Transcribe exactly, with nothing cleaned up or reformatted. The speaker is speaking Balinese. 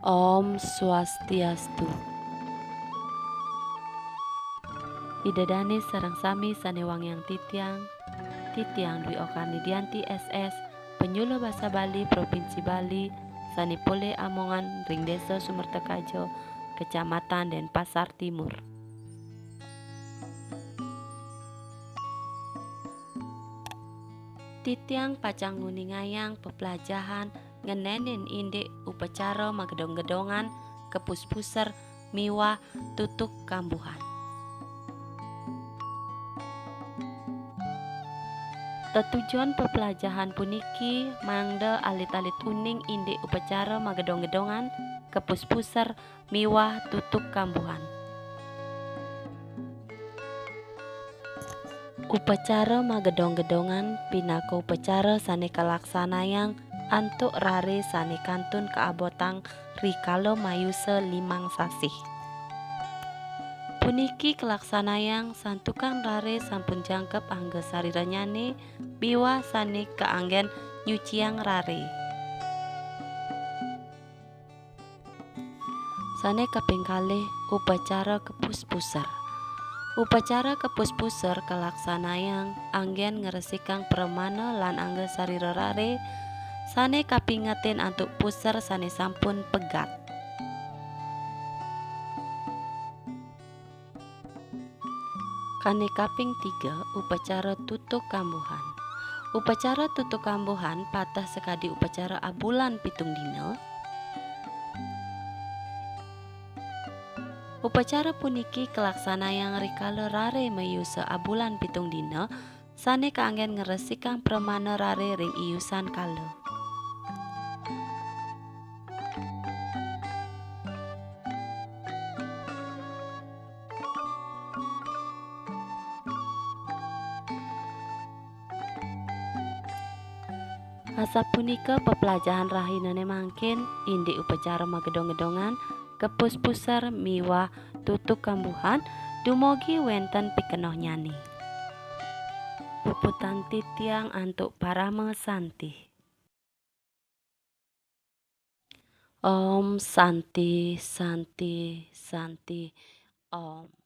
Om Swastiastu. Ida dane sareng sami sane wangiang titiang, titiang Dwi Okarnidianti S S, penyuluh basa Bali Provinsi Bali, sane polih amongan ring Desa Sumertekajo, Kecamatan Denpasar Timur. Titiang pacang nguningayang peplajahan ngenenin indik upacara magedong-gedongan, kepuspuser, miwah tutuk kambuhan. Tetujon peplajahan puniki mangda alit-alit uning indik upacara magedong-gedongan, kepuspuser, miwah tutuk kambuhan. Upacara magedong-gedongan pinaka upacara sane kalaksanayang antuk rare sane kantun kaabotang rikala mayusa limang sasih. Puniki kalaksanayang santukan rare sampun jangkep angga sariranyane miwah sane kaanggen nyuciang rare. Sane kaping kalih, upacara kepuspuser. Upacara kepuspuser kalaksanayang anggen ngresikang pramana lan angga sarira rare, sane kapingetin antuk puser sane sampun pegat. Kane kaping tiga, upacara tutuk kambuhan. Upacara tutuk kambuhan pateh sakadi upacara abulan pitung dina. Upacara puniki kalaksanayang rikala rare mayusa abulan pitung dina, sane kaanggen ngresikang pramana rare ring iyusan kala. Asapunika peplajahan rahinane mangkin, indik upacara magedong-gedongan, kepuspuser miwah tutuk kambuhan, dumugi wenten pikenohnyane. Puputang titiang antuk parama santi. Om Santi, Santi, Santi, Om.